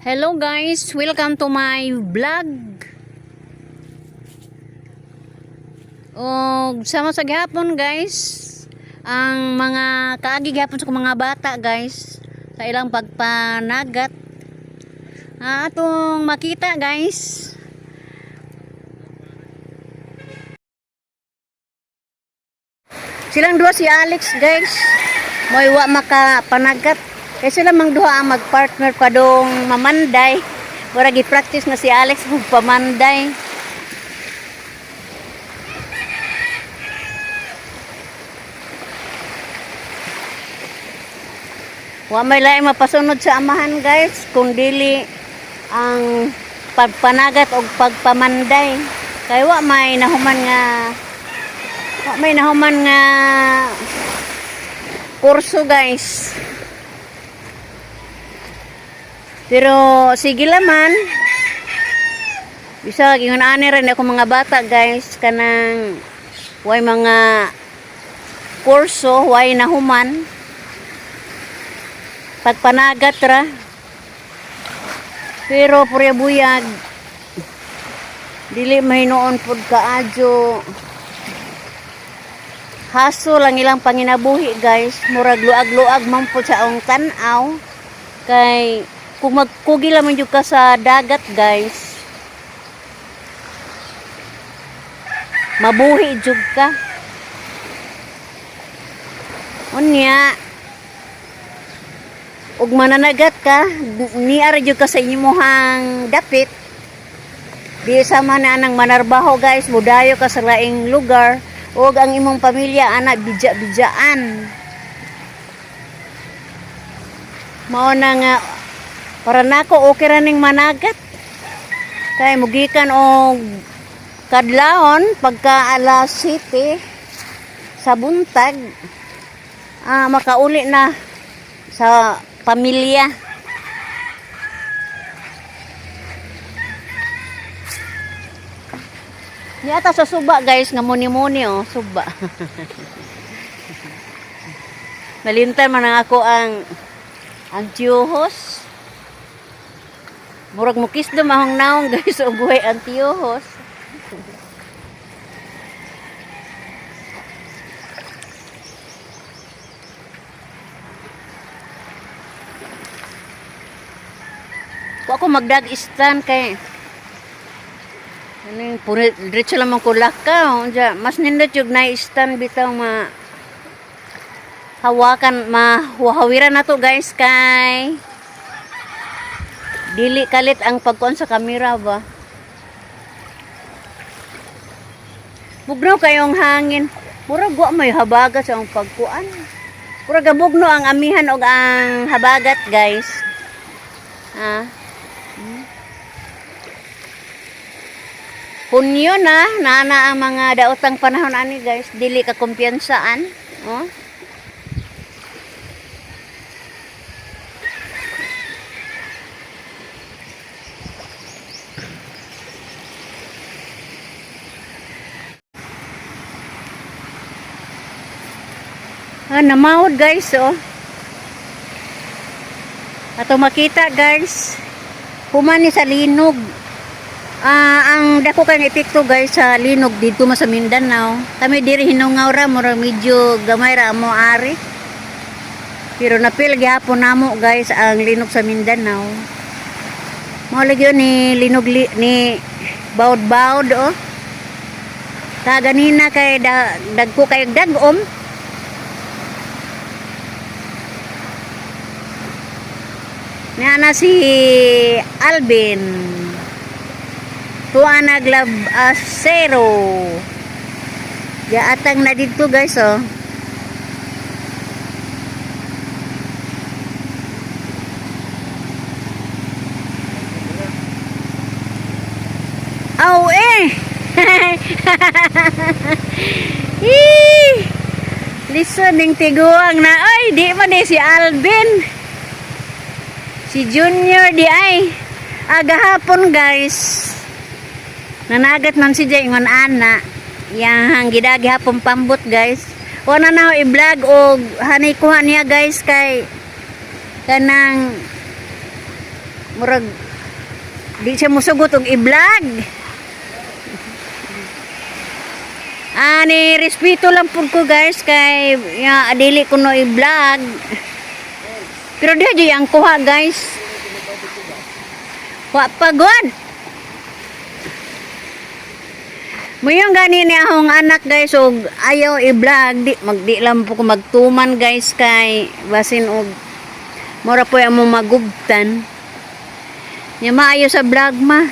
Hello guys, welcome to my vlog. Og sama sa gihapon guys, ang mga kaagi gihapon sa mga bata guys sa ilang pagpanagat. Atong makita guys. Silang duha si Alex guys. Mo'y wa makapanagat. Kay sila mang duha ang magpartner pa dong mamanday. Mura gi-practice na si Alex pamanday. Wa may laing mapasunod sa amahan guys kung dili ang pagpanagat og pagpamanday. Kay wa may nahuman nga kurso guys. Pero sige laman. Bisag ingon ani rin ako mga bata guys, kanang way mga kurso, way nahuman. Pagpanagat ra. Pero purya buyag. Dili mahinuon pud kaadyo. Haso lang ilang panginabuhi guys. Murag luag-luag man pud sa akong tan-aw. Kay kung magkugi lang jud ka sa dagat guys, mabuhi jud ka. Unya, ug mananagat ka, niara jud ka sa imuhang dapit. Di sama na anang manarbaho guys, mudayo ka sa laing lugar ug ang imong pamilya ana bidya-bidyaan. Mao na nga para nako okay ra ning managat. Kay mugikan og kadlawon pagka alas 7 sa buntag, makauli na sa pamilya. Niata sa suba guys nga muni-muni oh, suba. Nalintan man ang ako ang tiyuhos. Murag mukisdo mahong naong guys og buhay ang tiyuhos. Wa ko magdag istan kay ano yung diretso lamang ko lakaw. Unsa, mas nindot yung na-stand bitaw ma hawakan, mahawiran na to guys kay dili kalit ang pagkuan sa kamera ba. Bugnaw kayong hangin. Murag wa may habagat sa ang pagkuan. Murag gabugno ang amihan og ang habagat guys. Ah. Hunyo na, naana ang mga daotang panahon ani guys, dili ka kumpiyansaan, oh. Namawod guys, oh. Ato makita guys, human ni sa linog. Ang dako kay epekto guys sa linog dito man sa Mindanao. Kami diri hinungaw ra, mura medyo gamay ra mo ari. Pero napil gihapon namo guys ang linog sa Mindanao. Mao lagi yun ni linog ni bawd-bawd oh. Ta ganina kay dagko kay dagom. Niya na si Alvin. Tuwa naglab acero. Yaatang na dito guys oh. Aw eh. Hee! Listen ning tiguang na ay di man ni si Alvin. Si Junior di ay. Agahapon guys. Nanagat man si Jay ingon ana. Yang gidagi hapon pambot guys. Wala na i-vlog og hanay kuha niya guys kay kanang Murag di siya musugot og i-vlog. Ani respeto lang pud ko, guys, kay ya, dili ko no i-vlog. Pero diha jud ang kuha, guys. Wa pa gud. Muyon gani ni akong anak, guys, og ayaw i-vlog, di magdi lang po ko magtuman, guys, kay basin og mura po amo magubtan. Nya maayo sa vlog ma.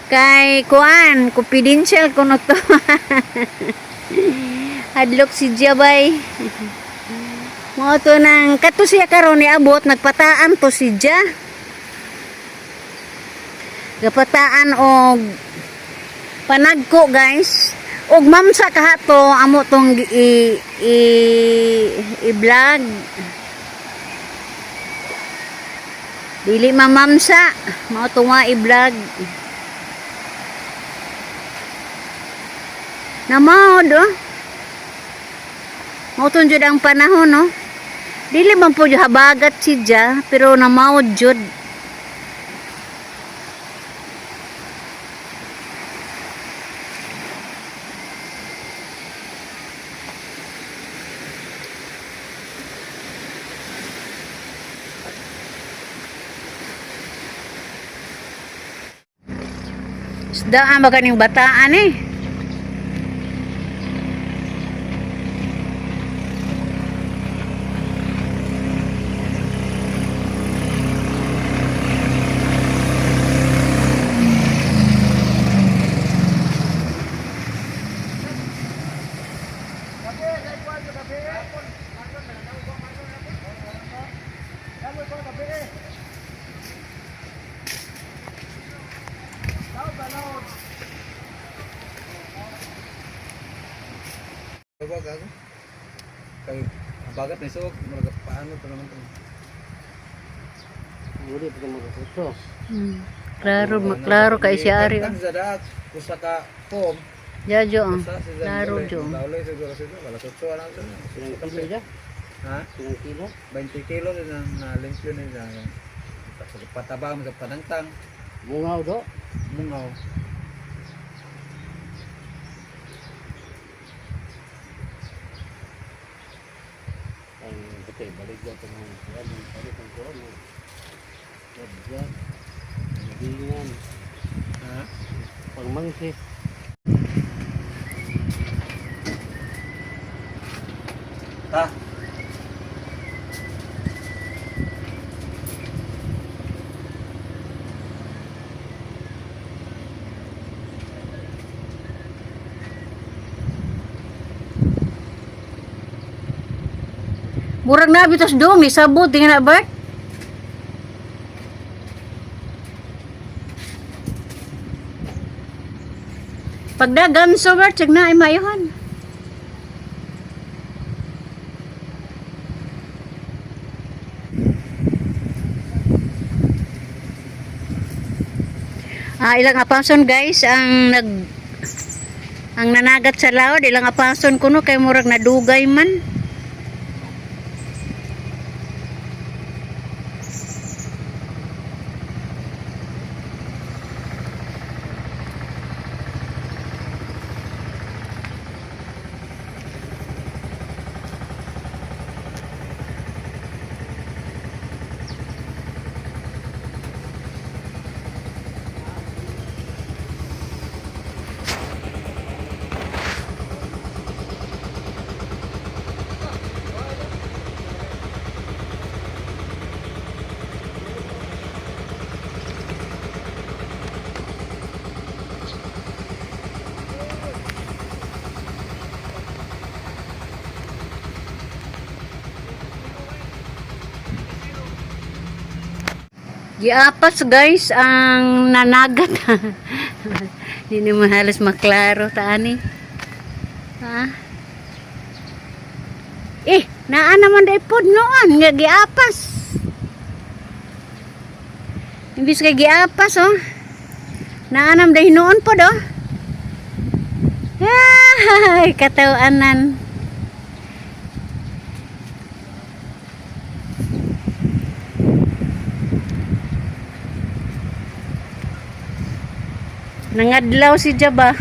Kay kuan, confidential kuno to. Hadlok si Jabay. Mao to nang kato siya karon ni abot nagpataan to si Ja. Gapataan og panagko, guys. Og mamsa kahato amo tong i-vlog. Dili mamamsa, mao to nga i-vlog. Namaod oh. Mao to jud ang panahon, no. Dili man po habagat si Ja, pero namaod jud. Isda ang maganing bataan eh. Tawag ako. Kay bagat na isog, murag paano to naman to. Uli pa mo ko. Klaro, maklaro kay si Ari. Kan sa daat, usa ka form, Jajo ang. usa si Klaro jo. Dauloy siguro siguro wala sotso lang to. Ilang kilo ja? Ha? Ilang kilo? 20 kilo na na limpyo na siya. Pataba mo sa panangtang, Bungaw do. mungaw. Ang butay balik ja to ng kuan, ano kung kuan. Jab. Bingan, Ha? pangmangsi. Ta. Murag na bitos dong ni sabot tingnan na Bart. Pagdagan so Bart, sige na ay maayuhan. Ah, ilang apason, guys, ang nag ang nanagat sa laod, ilang apason kuno kay murag nadugay man. Giapas, guys, ang nanagat. Hindi naman halos maklaro taani. Ha? Eh, naa naman day pod noon nga giapas. Imbis kay giapas oh. Naa naman day noon pod oh. Ay, katawanan. Nangadlaw si Jaba.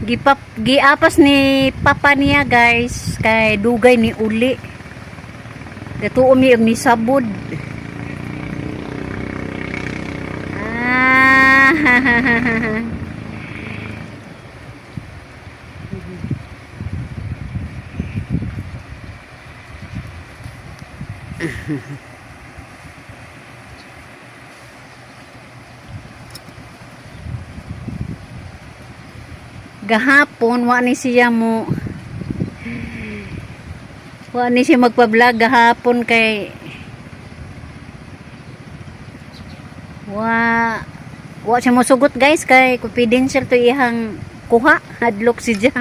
Gipap giapas ni papa niya, guys, kay dugay ni uli. Gatuo mi og ni sabod. Ah. Gahapon wa ni siya magpa-vlog gahapon kay wa wa siya mosugot, guys, kay confidential to iyang kuha, hadlok si siya.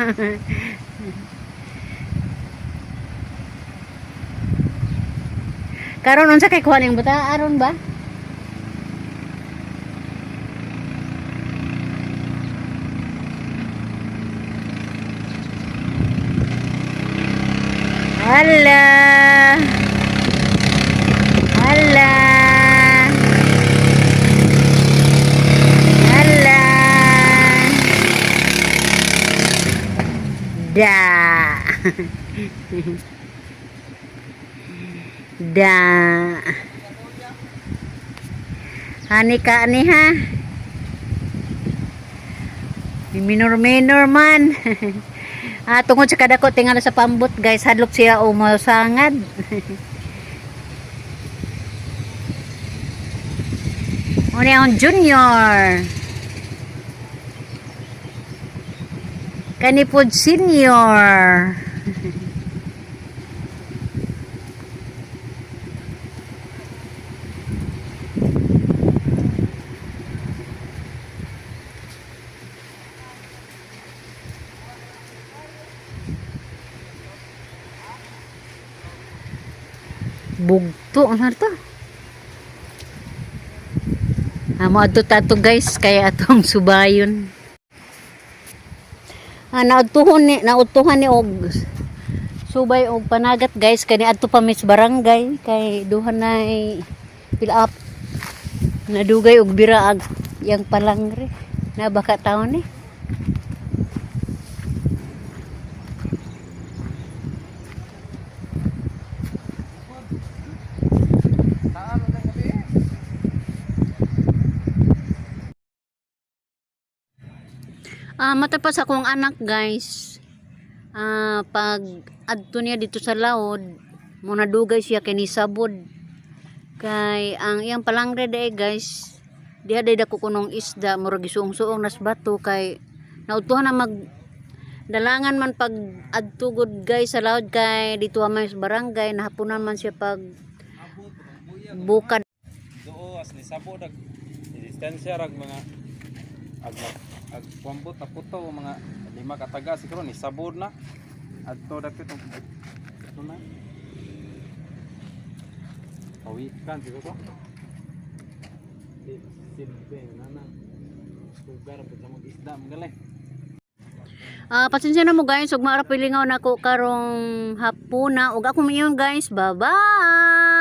Karon unsa kay kuha ning bata aron ba? Hala. Hala. Hala. Da. Da. Hani ka ani ha? Minor-minor man. Ah, tungod sa kadako tingala sa pambot, guys, hadlok siya o masangad. Una ang junior. Kani pod senior. Bugto ano to? Ah, moadto ta ato, guys, kay atong subayon. Ah, naudtuhan ni og subay og panagat, guys, kani adto pa mis barangay kay duha nay fill up. Nadugay og bira ag yang palangre. Na baka taon ni. Ah, matapas akong anak, guys. Ah, pag adto niya dito sa laod, muna dugay siya kay nisabod. Kay ang iyang palangre dae, guys, diha day dako kunong isda, murag gisuong-suong nas bato kay nautuhan na mag dalangan man pag adto gud, guys, sa laod kay dito man sa barangay nahaponan man siya pag bukad. Doo as ni sabo dag distansya rag mga ag ag kwambot na puto mga lima ka taga siguro ni sabod na adto dapit ito na pawikan siguro silbe na na sugar pud sa mga isda mga galay. Ah, pasensya na mo, guys, ug maara pilingaw nako karong hapuna ug ako mayon, guys. Bye-bye.